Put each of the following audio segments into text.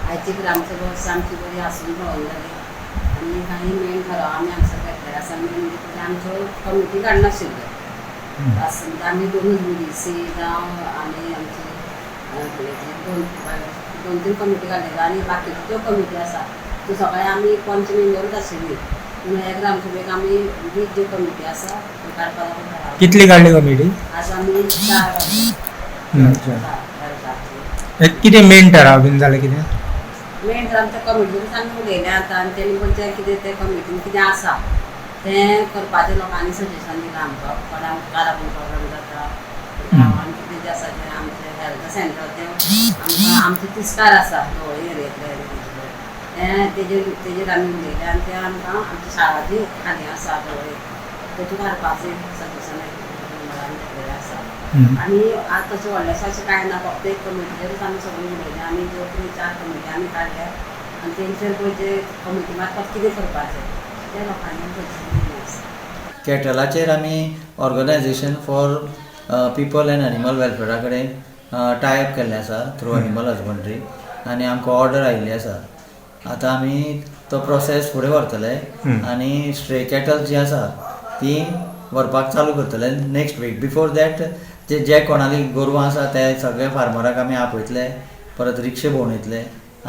आयची ग्रामसभा आमची बरी आसून पळोवंक जाली आनी काही मेन ठराव आमी हांगसर घेतलेले आसा. मेन म्हणजे आमच्यो कमिटी काडनाशिल्ल्यो. म्हणजे आमी दोनूच बीडीसी जावं आनी आमची दोन दोन तीन कमिटी काडलेल्यो आनी बाकीच्यो ज्यो कमिटी आसा त्यो सगळे आमी पंच मेंबरूच आशिल्ली. पूण ह्या ग्रामसभेक आमी 20 ज्यो कमिटी आसा त्यो काडपाक ठराव. कितली काडली कमिटी? आज आमी चार काडले. चार हेल्थाचे. कितें मेन ठराव बीन जालें कितें? मेन तर आमच्या कमिटीकूच आमी उलयलें आतां आनी तेणी पण तें कितें तें कमिटीन कितें आसा तें करपाचें लोकांनी सजेशन दिलां आमकां. कोणाक काराक प्रॉब्लम जाता, गांवान कितें जें आसा तें आमचें हेल्थ सेंटर तें आमकां आमचें तिस्कार आसा धवळे एरियेंतलें तें तेजेर आमी उलयलें आनी तें आमकां आमची शाळा जी खाली आसा धवळे तेतूंत हाडपाचें सजेशन मेंबरान घेतलेलें आसा. आनी आतां तशें व्हडलेशें अशें कांय ना, फक्त एक कमिटीचेरूच आमी सगळीं उलयलें. आमी ज्यो कितें चार कमिटी आमी काडल्या आनी तेंचेर पळय जे कमिटी मार्फत कितें करपाचें तें लोकांनी सजेशन दिल्लें आसा. कॅटलाचेर आमी organisation for people and animal वेलफेरा कडेन टायप केल्लें आसा थ्रू एनिमल हजबंड्री आनी आमकां ऑर्डर आयिल्ली आसा. आतां आमी तो प्रोसेस फुडें व्हरतले आनी स्ट्रे कॅटल जी आसा ती व्हरपाक चालू करतले नेक्स्ट वीक. बिफोर that जे जे कोणाली गोरवां आसा ते सगळे फार्मराक आमी आपयतले, परत रिक्षे भोंवडयतले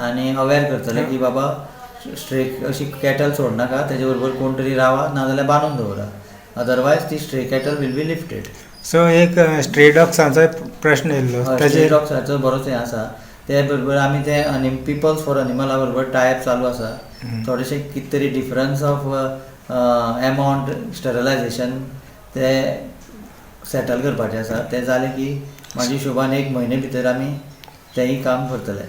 आनी अवेर करतले की बाबा स्ट्रे अशी कॅटल सोडनाका, तेजे बरोबर कोण तरी रावा नाजाल्यार बांदून दवरा, अदरवायज ती stray cattle will be lifted. So एक स्ट्रे डॉग्सांचोय प्रश्न येयल्लो. स्ट्रे ताजेर डॉग्साचो बरोच हें आसा. ते बरोबर आमी ते पिपल्स फॉर एनिमला बरोबर टायप चालू आसा. थोडेशे कितें तरी डिफरन्स ऑफ एमावंट स्टरलायजेशन ते सेटल करपाचें आसा. तें जालें की म्हाज्या हिशोबान एक म्हयने भितर आमी तेंय काम करतले.